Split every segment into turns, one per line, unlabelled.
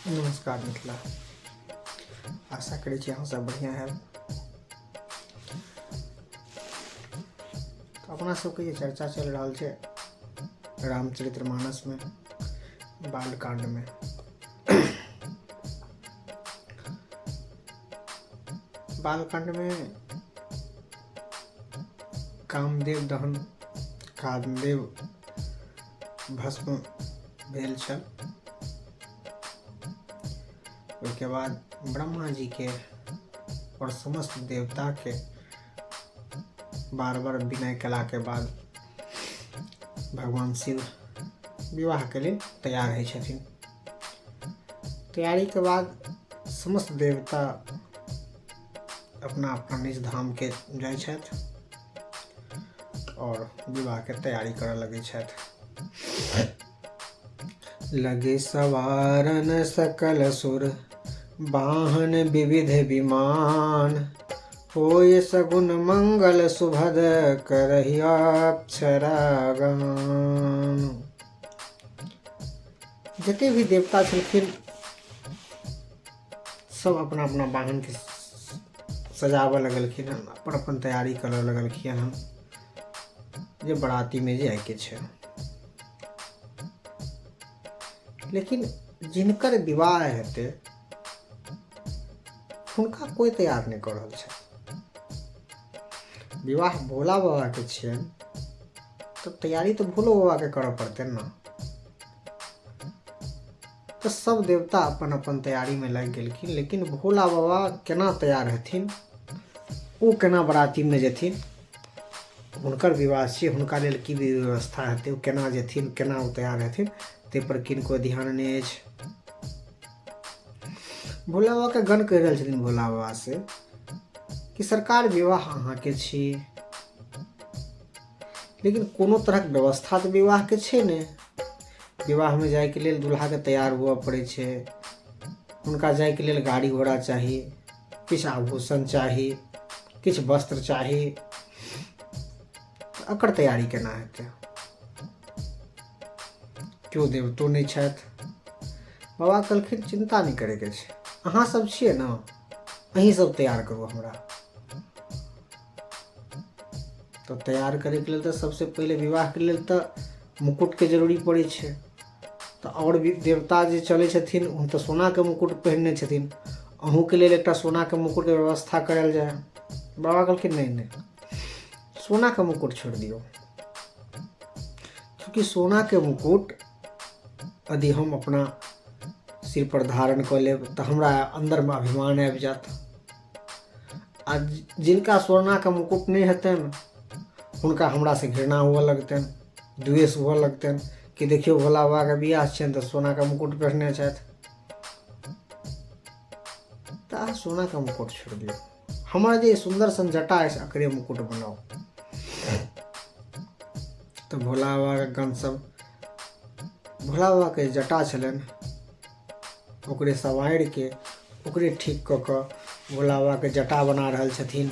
नमस्कार मिथिला, आशा करै छी अहाँ सब बढ़िआँ हैब। तऽ अपना सबके जे चर्चा चलि रहल छै रामचरित्र मानसमे बालकाण्डमे, बालकाण्डमे कामदेव दहन, कामदेव भस्म भेल छल। ओहिके बाद ब्रह्मा जी के और समस्त देवता के बार बार विनय कला के बाद भगवान शिव विवाह के लेल तैयार होइ छथिन। तैयारी के बाद समस्त देवता अपना अपना निज धाम के जाइ छथि और विवाह के तैयारी करऽ लगै छथि। लगे सवारन सकल सुर वाहन विविध विमान, होय सगुन मंगल सुभद करहि अक्षरा गान। जते भी देवता छलखिन सब अपना अपना वाहन के सजाबऽ लगलखिन हन, अपन अपन तैयारी करऽ लगलखिन हन जे बराती में जायके छै। लेकिन जिनकर विवाह हेतै हुनका कोइ तैयार नहि कऽ रहल छै। विवाह भोला बाबाके छियनि तऽ तैयारी तऽ भोलो बाबाके करऽ पड़तनि ने। तऽ सब देवता अपन अपन तैयारीमे लागि गेलखिन, लेकिन भोला बाबा केना तैयार हेथिन, ओ केना बरातीमे जेथिन, हुनकर विवाह छियै, हुनका लेल की व्यवस्था हेतै, ओ केना जेथिन, केना ओ तैयार हेथिन, ताहिपर किनको ध्यान नहि अछि। भोला बाबाके गण कहि रहल छथिन भोला बाबा से कि सरकार विवाह अहाँके छी, लेकिन कोनो तरहक व्यवस्था तऽ विवाहके छै नहि। विवाहमे जाइके लेल दुल्हाके तैयार हुअ पड़ै छै, हुनका जाइके लेल गाड़ी घोड़ा चाही, किछु आभूषण चाही, किछु वस्त्र चाही, एकर तैयारी केना हेतै? केओ देवतो नहि छथि। बाबा कहलखिन चिन्ता नहि करैके छै, अहाँ सब छियै ने, अहीं सब तैयार करू हमरा। तऽ तैयार करैके लेल तऽ सबसँ पहिले विवाहके लेल तऽ मुकुटके जरूरी पड़ै छै। तऽ आओर भी देवता जे चलै छथिन ओ तऽ सोनाके मुकुट पहिरने छथिन, अहूँके लेल एकटा सोनाके मुकुटके व्यवस्था करल जाय। बाबा कहलखिन नहि नहि, सोनाके मुकुट छोड़ि दियौ, चूँकि सोनाके मुकुट यदि हम अपना सिर पर धारण कऽ लेब तऽ हमरा अन्दरमे अभिमान आबि जायत, आ जिनका सोनाके मुकुट नहि हेतनि हुनका हमरासँ घृणा हुअ लगतनि, द्वेष हुअ लगतनि कि देखियौ भोला बाबाके बियाह छियनि तऽ सोनाके मुकुट पहिरने छथि। तऽ अहाँ सोनाके मुकुट छोड़ि दियौ, हमर जे सुन्दर सन जटा अछि एकरे मुकुट बनाउ। तऽ भोला बाबाके गण सब भोला बाबाके जटा छलनि ओकरे संवारिके ओकरे ठीक कऽ कऽ भोला बाबाके जटा बना रहल छथिन।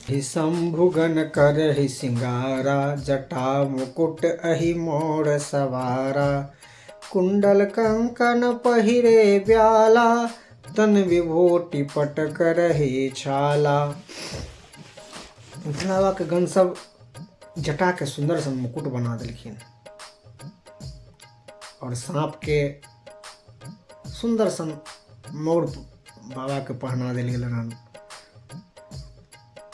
ही शंभुगण करहि सिंगारा, जटा मुकुट अहि मोर सवारा, कुंडल कंकन पहिरे ब्याला, तन विभूति पट करहि छाला। भोला बाबाके गण सब जटाके सुन्दर सन मुकुट बना देलखिन और साँपके सुन्दर सन मोर बाबाके पहना देल गेलनि हन,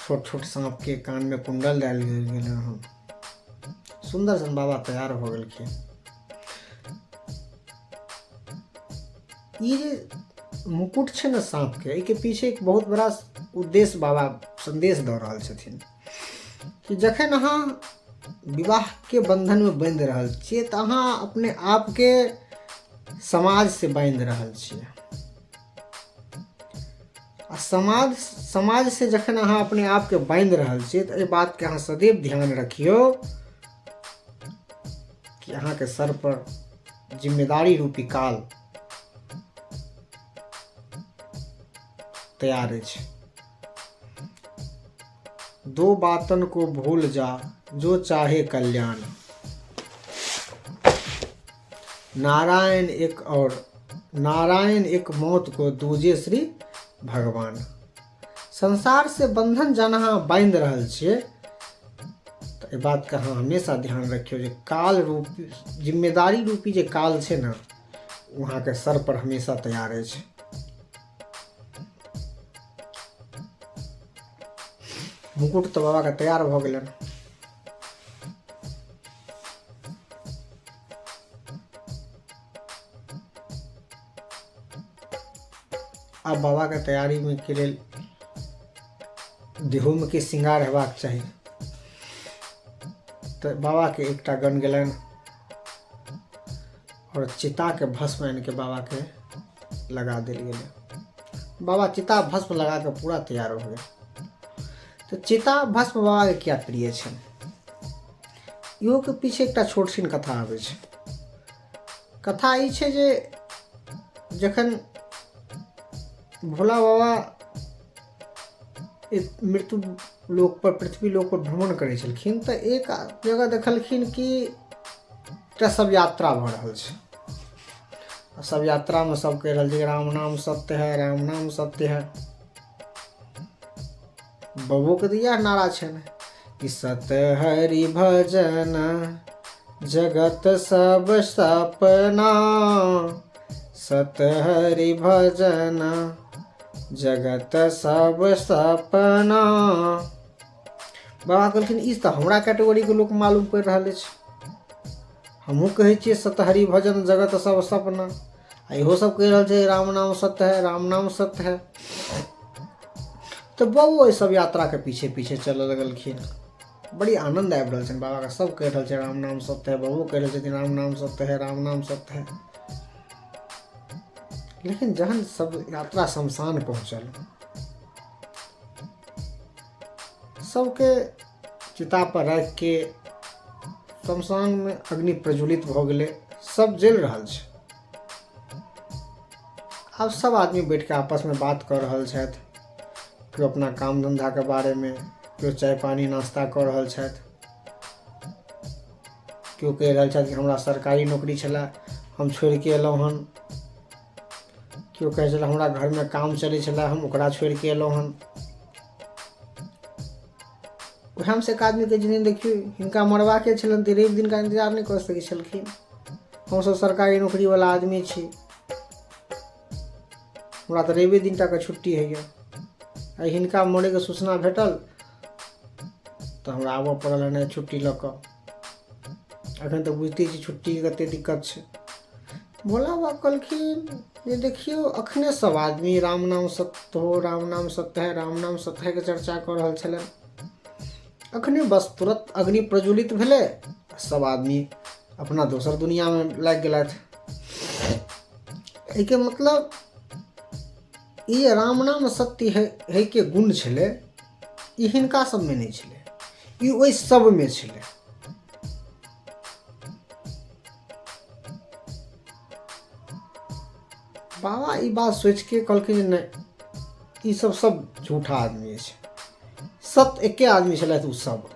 छोट छोट साँपके कानमे कुण्डल देल गेलनि हन, सुन्दर सन बाबा तैयार भऽ गेलखिन। ई जे मुकुट छै ने साँपके, एहिके पीछे एक बहुत बड़ा उद्देश्य बाबा सन्देश दऽ रहल छथिन कि जखन अहाँ विवाहके बन्धनमे बान्धि रहल छियै तऽ अहाँ अपने आपके समाजसँ बान्धि रहल छियै, आ समाजसँ जखन अहाँ अपने आपके बान्धि रहल छियै तऽ एहि बातके अहाँ सदैव ध्यान रखियौ कि अहाँके सर पर जिम्मेदारी रूपी काल तैयार अछि। दो बातन को भूल जा जो चाहे कल्याण, नारायण एक और नारायण एक मौत को दूजे श्री भगवान। संसार से बंधन जहन अहाँ बान्हि रहल छियै तऽ एहि बातके अहाँ हमेशा ध्यान रखियौ जे काल रूपी जिम्मेदारी रूपी जे काल छै ने, ओ अहाँके सर पर हमेशा तैयार अछि। मुकुट तऽ बाबाके तैयार भऽ गेलनि। आब बाबाके तैयारीमे के लेल देहोमे किछु श्रृंगार हेबाक चाही। तऽ बाबाके एकटा गन गेलनि आओर चिताके भस्म आनिके बाबाके लगा देल गेलै। बाबा चिता भस्म लगा कऽ पूरा तैयार भऽ गेल। तऽ चिता भस्म बाबाके किया प्रिय छनि, इहोके पीछे एकटा छोट छिन कथा आबै छै। कथा ई छै जे जखन भोला बाबा मृत्यु लोक पर पृथ्वी लोक पर भ्रमण करै छलखिन तऽ एक जगह देखलखिन कि एकटा सब यात्रा भऽ रहल छै। आ सब यात्रामे सब कहि रहल छै राम नाम सत्य है, राम नाम सत्य है। बबोके तऽ इएह नारा छनि कि सत्य हरि भजन जगत सब सपना, सत हरि भजन जगत सब सपना। बाबा कहलखिन ई तऽ हमरा कैटेगरीके लोक मालूम पड़ि रहल अछि, हमहूँ कहै छियै सतहरि भजन जगत सब सपना, आ इहो सब कहि रहल छै राम नाम सत्य है, राम नाम सत्य है। तऽ बाबो एहि सब यात्राके पीछे पीछे चलऽ लगलखिन। बड़ी आनन्द आबि रहल छनि बाबाके, सब कहि रहल छै राम नाम सत्य है, बाबो कहि रहल छथिन राम नाम सत्य है, राम नाम सत्य है। लेकिन जहन सब यात्रा शमशान पहुँचल, सबके चिता पर राखि के शमशान में अग्नि प्रज्वलित भऽ गेलै, सब जलि रहल छै। आब सब आदमी बैठ के आपस में बात कऽ रहल छथि, केओ अपना काम धंधा के बारे में, केओ चाय पानी नाश्ता कऽ रहल छथि, केओ कहि रहल छथि कि हमरा सरकारी नौकरी छलै हम छोड़िके एलहुँ हन, केओ कहै छलै हमरा घरमे काम चलै छलै हम ओकरा छोड़िके एलहुँ हन। ओएहमे एक आदमी कहै छथिन देखियौ हिनका मरबाके छलनि तऽ रवि दिनका इन्तजार नहि कऽ सकै छलखिन, हमसभ सरकारी नौकरीवला आदमी छी, हमरा तऽ रवि दिन टाके छुट्टी होइए, आ हिनका मरैके सूचना भेटल तऽ हमरा आबऽ पड़ल हन छुट्टी लऽ कऽ, एखन तऽ बुझिते छी छुट्टीके कतेक दिक्कत छै। भोला बाबा कहलखिन जे देखियौ अखने सब आदमी राम नाम सत्य हो, राम नाम सत्य है, राम नाम सत्य है के चर्चा कऽ रहल छलनि, अखने बस तुरंत अग्नि प्रज्वलित भेलै, सब आदमी अपना दोसर दुनियामे लागि गेलथि। एहिके मतलब ई राम नाम सत्य है के गुण छलै, ई हिनका सबमे नहि छलै, ई ओहि सबमे छलै। बाबा ई बात सोचिके कहलखिन जे नहि ई सब सब झूठा आदमी अछि, सत्य एके आदमी छलथि ओ सब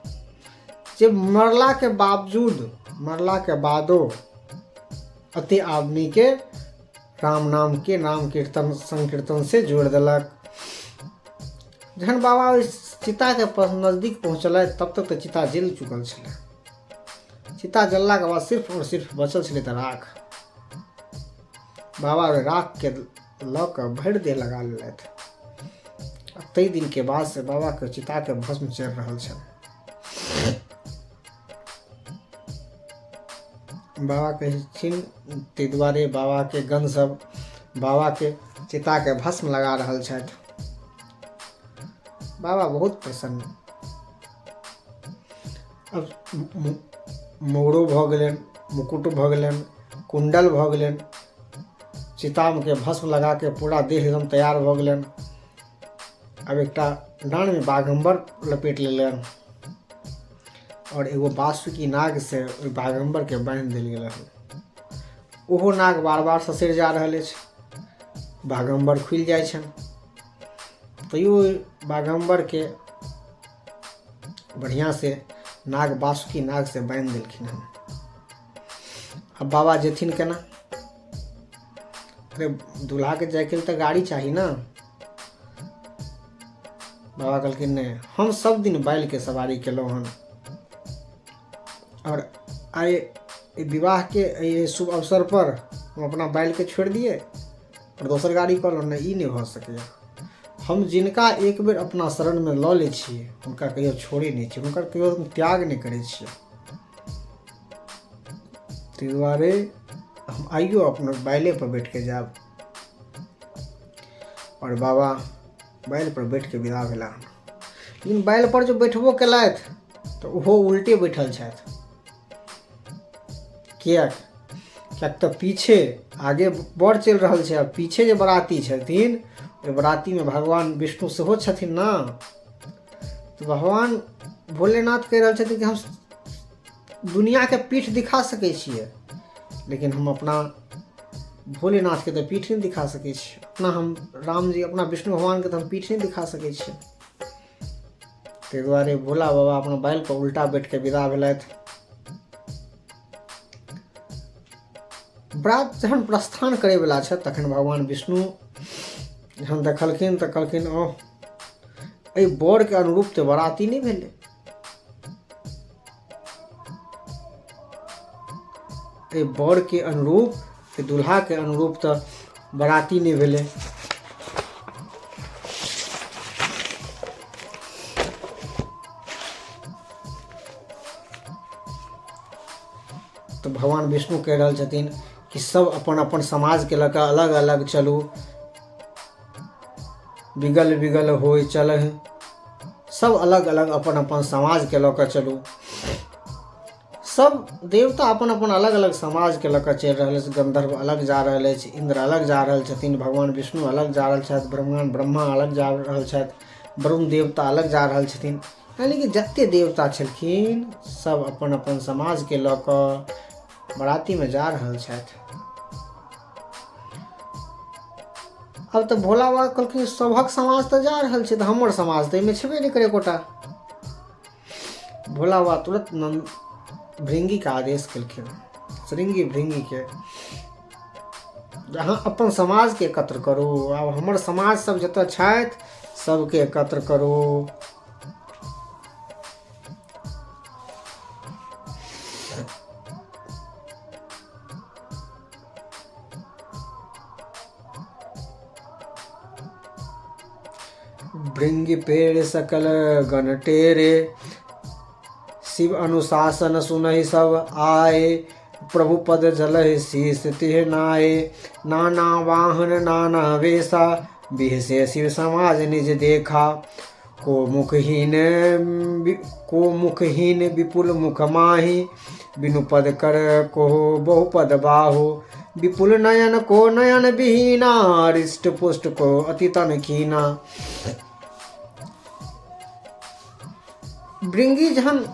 जे मरलाके बावजूद, मरलाके बादो अते आदमीके राम नामके नाम कीर्तन संकीर्तन से जोड़ि देलक। जहन बाबा ओहि चिताके नजदीक पहुँचलथि तब तक तऽ चिता जलि चुकल छलै। चिता जललाके बाद सिर्फ आओर सिर्फ बचल छलै तऽ राख। बाबा ओहि राखके लऽ कऽ भरि देह लगा लेलथि आ ताहि दिनके बाद से बाबाके चिताके भस्म चढ़ि रहल छनि। बाबा कहै छथिन ताहि दुआरे बाबाके गण सब बाबाके चिताके भस्म लगा रहल छथि। बाबा बहुत प्रसन्न। अब मौरो भऽ गेलनि, मुकुट भऽ गेलनि, कुण्डल भऽ गेलनि, चितामके भस्म लगाके पूरा देह एकदम तैयार भऽ गेलनि। आब एकटा डाँड़मे बाघम्बर लपेट लेलनि आओर एगो बासुकी नागसँ ओहि बाघम्बरके बान्हि देल गेल हन। ओहो नाग बार बार ससरि जा रहल अछि, बाघम्बर खुलि जाइ छनि, तैयो ओहि बाघम्बरके बढ़िआँ से नाग बासुकी नाग से बान्हि देलखिन हन। आब बाबा जेथिन केना? अरे दूल्हाके जायके लेल तऽ गाड़ी चाही ने। बाबा कहलखिन नहि, हम सब दिन बैलके सवारी केलहुँ हन आओर आइ एहि विवाहके एहि शुभ अवसर पर हम अपना बैलके छोड़ि दियै आओर दोसर गाड़ी कऽ लू? नहि, ई नहि भऽ सकैए। हम जिनका एक बेर अपना शरणमे लऽ लै छियै हुनका कहियो छोड़ै नहि छियै, हुनकर कहियो हम त्याग नहि करै छियै। ताहि दुआरे हम आइयो अपना बैलेपर बैठिके जायब। आओर बाबा बैलपर बैठिके विदा भेला। लेकिन बैलपर जे बैठबो केलथि तऽ ओहो उल्टे बैठल छथि। किएक? किएक तऽ पीछे आगे बर चलि रहल छै आ पीछे जे बराती छथिन ओहि बरातीमे भगवान विष्णु सेहो छथिन ने। तऽ भगवान भोलेनाथ कहि रहल छथिन कि हम दुनिआँके पीठ दिखा सकै छियै, लेकिन हम अपना भोलेनाथके तऽ पीठ नहि दिखा सकै छियै। अपना हम रामजी, अपना विष्णु भगवानके तऽ हम पीठ नहि दिखा सकै छियै। ताहि दुआरे भोला बाबा अपना बैलपर उल्टा बैठिके विदा भेलथि। बरात जहन प्रस्थान करैवला छथि तखन भगवान विष्णु जहन देखलखिन तऽ कहलखिन, ओह, एहि बरके अनुरूप तऽ बराती नहि भेलै। एहि बरके अनुरूप, एहि दुल्हाके अनुरूप तऽ बराती नहि भेलै। तऽ भगवान विष्णु कहि रहल छथिन कि सब अपन अपन समाजके लऽ कऽ अलग अलग चलू, बिगल बिगल होइ चलह, सब अलग अलग अपन अपन समाजके लऽ कऽ चलू। सब देवता अपन अपन अलग अलग समाजके लऽ कऽ चलि रहल अछि। गन्धर्व अलग जा रहल अछि, इन्द्र अलग जा रहल छथिन, भगवान विष्णु अलग जा रहल छथि, भगवान ब्रह्मा अलग जा रहल छथि, वरुण देवता अलग जा रहल छथिन। यानि कि जते देवता छलखिन सब अपन अपन समाजके लऽ कऽ बरातीमे जा रहल छथि। आब तऽ भोला बाबा कहलखिन सभक समाज तऽ जा रहल छै, तऽ हमर समाज तऽ एहिमे छेबे नहि करै एकोटा। भोला बाबा तुरंत भृंगीके आदेश केलखिन, श्रृंगी भृंगीके, अहाँ अपन समाजके एकत्र करू। आब हमर समाज सब जतऽ छथि सबके एकत्र करू। भृंगी पेड़ सकल गण टेरे, शिव अनुशासन सुनहि सब आए, प्रभु पद जलहि शीस तिह नाए, नाना वाहन नाना वेशा, बिहसे शिव समाज निज देखा, को मुखहीन को मुखहीन विपुल मुख माही, बिनु पद कर को बहुपद बाहु, विपुल नयन को नयन विहीना, रिष्ट पुष्ट को अति तन खीना। भृंगी जहन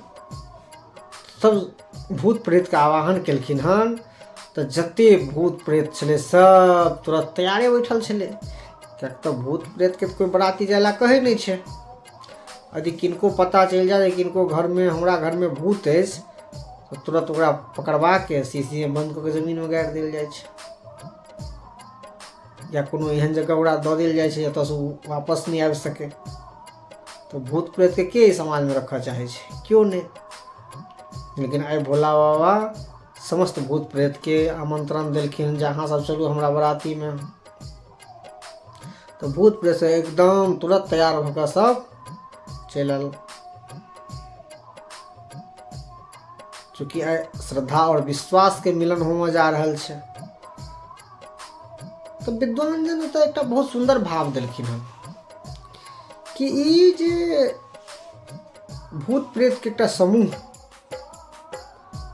सब भूत प्रेतके आवाहन केलखिन हन तऽ जते भूत प्रेत छलै सब तुरंत तैयारे बैठल छलै, किएक तऽ भूत प्रेतके तऽ कोइ बराती जाय लए कहै नहि छै। यदि किनको पता चलि जाय जे किनको घरमे, हमरा घरमे भूत अछि, तऽ तुरंत ओकरा पकड़बाके शीशीमे बन्द कऽ के जमीनमे गाड़ि देल जाइ छै, या कोनो एहन जगह ओकरा दऽ देल जाइ छै जतऽसँ ओ वापस नहि आबि सकै। तऽ भूत प्रेतके के एहि समाजमे रखऽ चाहै छै? केओ नहि। लेकिन आइ भोला बाबा समस्त भूत प्रेतके आमंत्रण देलखिन जे अहाँ सब चलू हमरा बरातीमे। तऽ भूत प्रेत से एकदम तुरंत तैयार भऽ कऽ सब चलि आयल। चूँकि आइ श्रद्धा आओर विश्वासके मिलन होमऽ जा रहल छै। तऽ विद्वान जन ओतऽ एकटा बहुत सुन्दर भाव देलखिन हन कि ई जे भूत प्रेतके एकटा समूह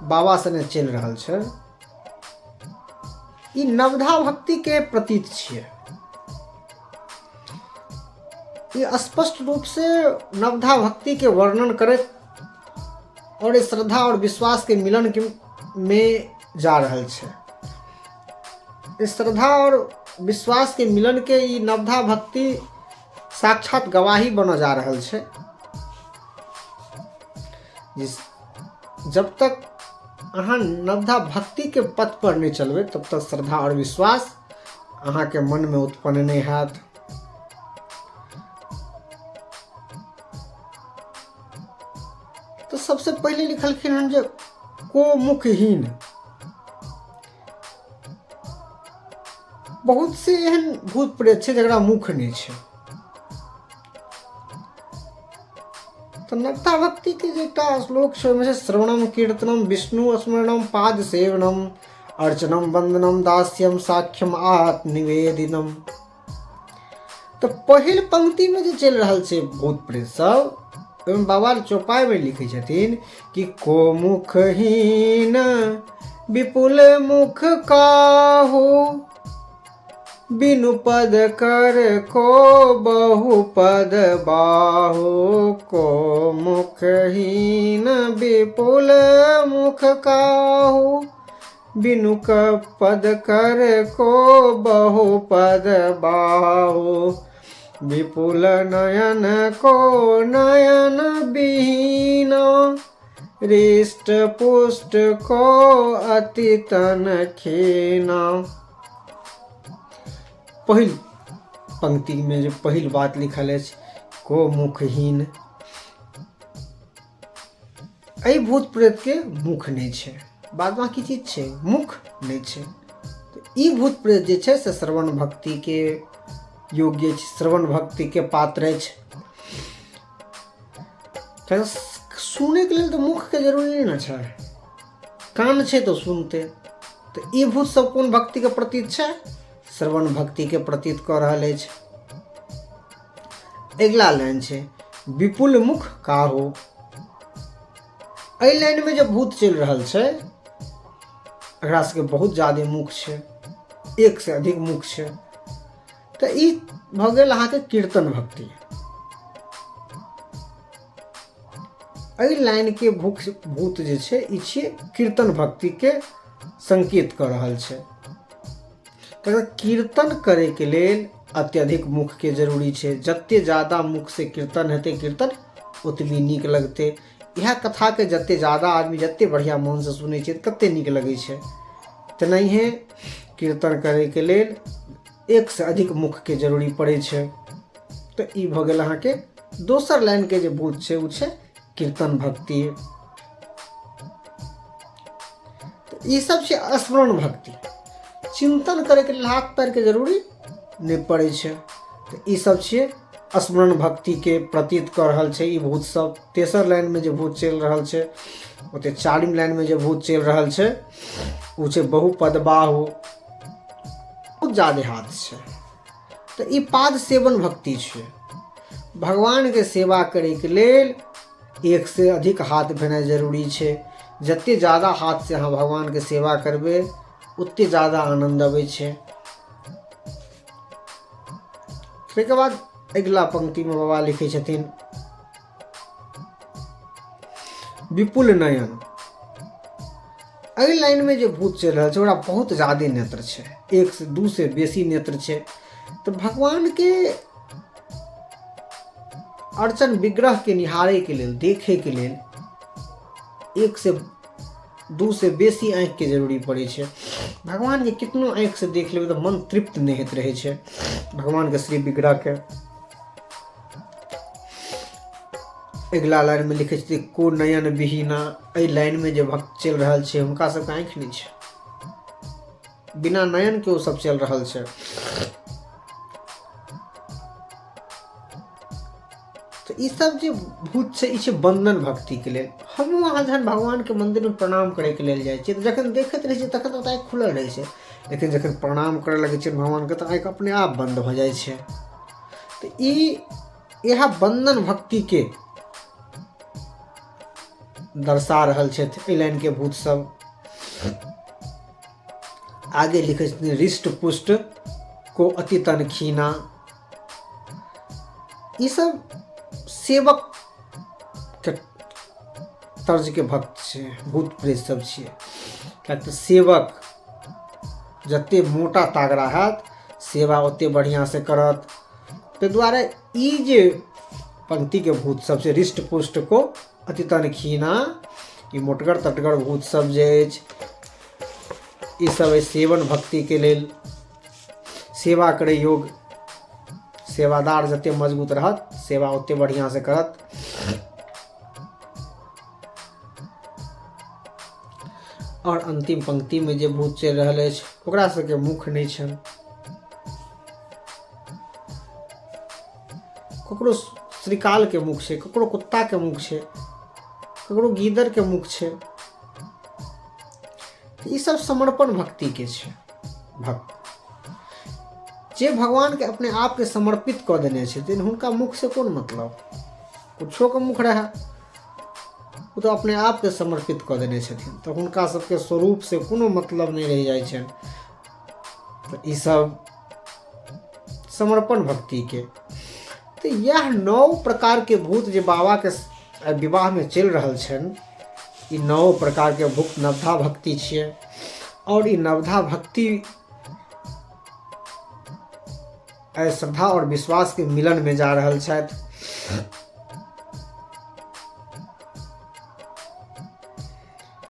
बाबा सने चलि रहल छै, ई नवधा भक्तिके प्रतीक छियै। ई स्पष्ट रूप से नवधा भक्तिके वर्णन करैत और ई श्रद्धा और विश्वास के मिलन के में जा रहल छै। इस श्रद्धा और विश्वास के मिलन के ई नवधा भक्ति साक्षात गवाही बनऽ जा रहल छै। जिस जब तक अहाँ नवधा भक्ति के पथ पर नहीं चलबै तब तक श्रद्धा और विश्वास अहाँके मनमे उत्पन्न नहि हैत। तऽ सबसँ पहिले लिखलखिन हन जे को मुखहीन। बहुत से एहन भूत प्रेत छै जकरा मुख नहि छै। तऽ नवता भक्तिके जे एकटा श्लोक छै ओहिमे छै श्रवणम कीर्तनम विष्णु स्मरणम पाद सेवनम अर्चनम वंदनम दास्यम साख्यम आत्मनिवेदिनम। तऽ पहिल पंक्तिमे जे चलि रहल छै भूत प्रेत सब, ओहिमे बाबा चौपाइमे लिखै छथिन कि को मुखहीन विपुल मुख काहू, बिनु पद कर को बहु पद बाहु, को मुखहीन विपुल मुख काहू, बिनु क पद कर को बहु पद बाहु, विपुल नयन को नयन विहीन, हृष्ट पुष्ट को अति तन खीना। पहिल पंक्तिमे जे पहिल बात लिखल अछि को मुखहीन, एहि भूत प्रेतके मुख नहि छै, बाद बाँकी चीज छै, मुख नहि छै। तऽ ई भूत प्रेत जे छै से श्रवण भक्तिके योग्य अछि, श्रवण भक्तिके पात्र अछि। सुनैके लेल तऽ मुखके जरूरी नहि ने छै, कान छै तऽ सुनतै। तऽ ई भूत सब कोन भक्तिके प्रतीक छै? श्रवण भक्तिके प्रतीत कऽ रहल अछि। अगिला लाइन छै विपुल मुख काहो। एहि लाइनमे जे भूत चलि रहल छै एकरा सबके बहुत ज्यादे मुख छै, एक से अधिक मुख छै। तऽ ई भऽ गेल अहाँके कीर्तन भक्ति। एहि लाइनके भूख भूत जे छै ई छियै कीर्तन भक्तिके संकेत कऽ रहल छै। तकर कीर्तन करैके लेल अत्यधिक मुखके जरूरी छै। जते ज्यादा मुखसँ कीर्तन हेतै कीर्तन ओतबी नीक लगतै। इएह कथाके जते ज्यादा आदमी जते बढ़िआँ मोनसँ सुनै छै कते नीक लगै छै। तेनाहिए कीर्तन करैके लेल एकसँ अधिक मुखके जरूरी पड़ै छै। तऽ ई भऽ गेल अहाँके दोसर लाइनके जे भूत छै ओ छै कीर्तन भक्ति। तऽ ई सब छै स्मरण भक्ति। चिंतन करैके लेल हाथ पैरके जरूरी नहि पड़ै छै। तऽ ई सब छियै स्मरण भक्तिके प्रतीत कऽ रहल छै ई भूत सब। तेसर लाइनमे जे भूत चलि रहल छै, ओते चारिम लाइनमे जे भूत चलि रहल छै ओ छै बहुपदबाहु, बहुत ज्यादे हाथ छै। तऽ ई पाद सेवन भक्ति छै। भगवानके सेवा करैके लेल एक से अधिक हाथ भेनाइ जरूरी छै। जते ज्यादा हाथसँ अहाँ भगवानके सेवा करबै ओते ज्यादा आनन्द अबै छै। ताहिके बाद अगिला पंक्तिमे बाबा लिखै छथिन विपुल नयन। एहि लाइनमे जे भूत चलि रहल छै ओकरा बहुत ज्यादे नेत्र छै, एक से दू से बेसी नेत्र छै। तऽ भगवानके अर्चन विग्रहके निहारैके लेल, देखैके लेल एक से दू से बेसी आँखिके जरूरी पड़ै छै। भगवानके कितनो आँखिसँ देख लेबै तऽ मन तृप्त नहि होइत रहै छै भगवानके श्री विग्रहके। अगिला लाइनमे लिखै छथिन को नयन विहीना। एहि लाइनमे जे भक्त चलि रहल छै हुनका सबके आँखि नहि छै, बिना नयनके ओ सब चलि रहल छै। तऽ ई सब जे भूत छै ई छै बंदन भक्तिके लेल। हमहूँ अहाँ जहन भगवानके मन्दिरमे प्रणाम करैके लेल जाइ छियै तऽ जखन देखैत रहै छियै तखन तऽ आँखि खुलल रहै छै, लेकिन जखन प्रणाम करऽ लगै छियै भगवानके तऽ आँखि अपने आप बन्द भऽ जाइ छै। तऽ ई इएह बंदन भक्तिके दर्शा रहल छथि एहि लाइनके भूत सब। आगे लिखै छथिन हृष्ट पुष्ट को अति तन खीना। ई सब सेवक के तर्जके भक्त छै, भूत प्रेत सब छियै। किएक तऽ सेवक जते मोटा तागड़ा हैत सेवा ओते बढ़िआँसँ करत। ताहि दुआरे ई जे पंक्तिके भूत सब छै हृष्ट पुष्ट को अति तन खीना, ई मोटगर तटगर भूत सब जे अछि ई सब अछि सेवन भक्तिके लेल, सेवा करै योग्य सेवादार जतेक मजबूत रहत, सेवा ओतेक बढ़िआँसँ करत। आओर अन्तिम पंक्तिमे जे भूत चलि रहल अछि ओकरा सबके मुख नहि छनि। ककरो श्रीकालके मुख छै, ककरो कुत्ताके मुख छै, ककरो गीदड़के मुख छै। ई सब समर्पण भक्तिके छै। भक्त जे भगवानके अपने आपके समर्पित कऽ देने छथिन हुनका मुखसँ कोन मतलब, कुछोके मुख रहए, ओ तऽ अपने आपके समर्पित कऽ देने छथिन, तऽ हुनका सबके स्वरूपसँ कोनो मतलब नहि रहि जाइ छनि। तऽ ईसब समर्पण भक्तिके तऽ इएह 9 प्रकारके भूत जे बाबाके विवाहमे चलि रहल छनि, ई 9 प्रकारके भूत नवधा भक्ति छियै। आओर ई नवधा भक्ति एहि श्रद्धा आओर विश्वासके मिलनमे जा रहल छथि।